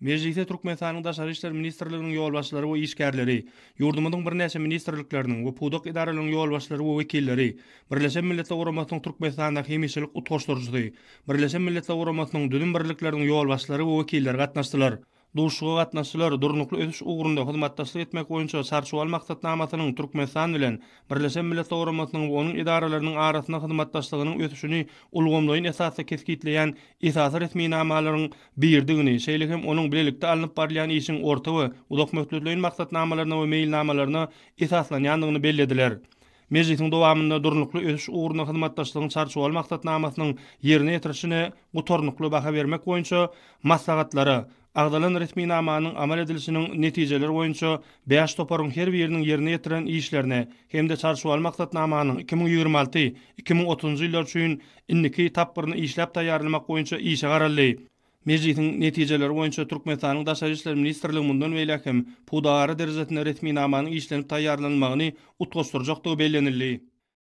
Mejlise Türkmenistanyň Daşary işler ministrliginiň ýolbaşçylary we işgärleri, ýurdumyzyň birnäçe ministrlikleriniň we pudak edaralarynyň ýolbaşçylary we wekilleri, Birleşen Milletler Guramasynyň Türkmenistandaky hemişelik utgaşdyryjysy, Birleşen Milletler Guramasynyň düzüm birlikleriniň ýolbaşçylary we wekilleri gatnaşdylar. Duşuşyga gatnaşyjylar durnukly ösüş ugrunda hyzmatdaşlyk etmek boýunça Çarçuwaly maksatnamasynyň Türkmenistan bilen Birleşen Milletler Guramasynyň we onuň edaralarynyň arasynda hyzmatdaşlygynyň ösüşini ulgamlaýyn esasda kesgitleýän esasy resminamalaryň biridigini, şeýle hem onuň bilelikde alnyp barylýan işiň orta we uzakmöhletleýin maksatnamalaryna we meýilnamalaryna esaslanýandygyny bellediler. Mejlisiň dowamynda Durnukly ösüş ugrunda hyzmatdaşlygyň Çarçuwaly maksatnamasynyň ýerine ýetirilişine gutarnykly baha bermek boýunça maslahatlara, agzalan resminamanyň amal edilişiniň netijeleri boýunça bäş toparyň her biriniň ýerine ýetiren işlerine hem-de Çarçuwaly maksatnamanyň 2026, 2030-njy ýyllar üçin indiki tapgyryny işläp taýýarlamak boýunça işe garaldy. Mejlisiň netijeleri boýunça Türkmenistanyň Daşary işler ministrligi mundan beýläk hem pudagara derejesinde resminamanyň işlenip taýýarlanylmagyny utgaşdyrjakdygy bellenildi.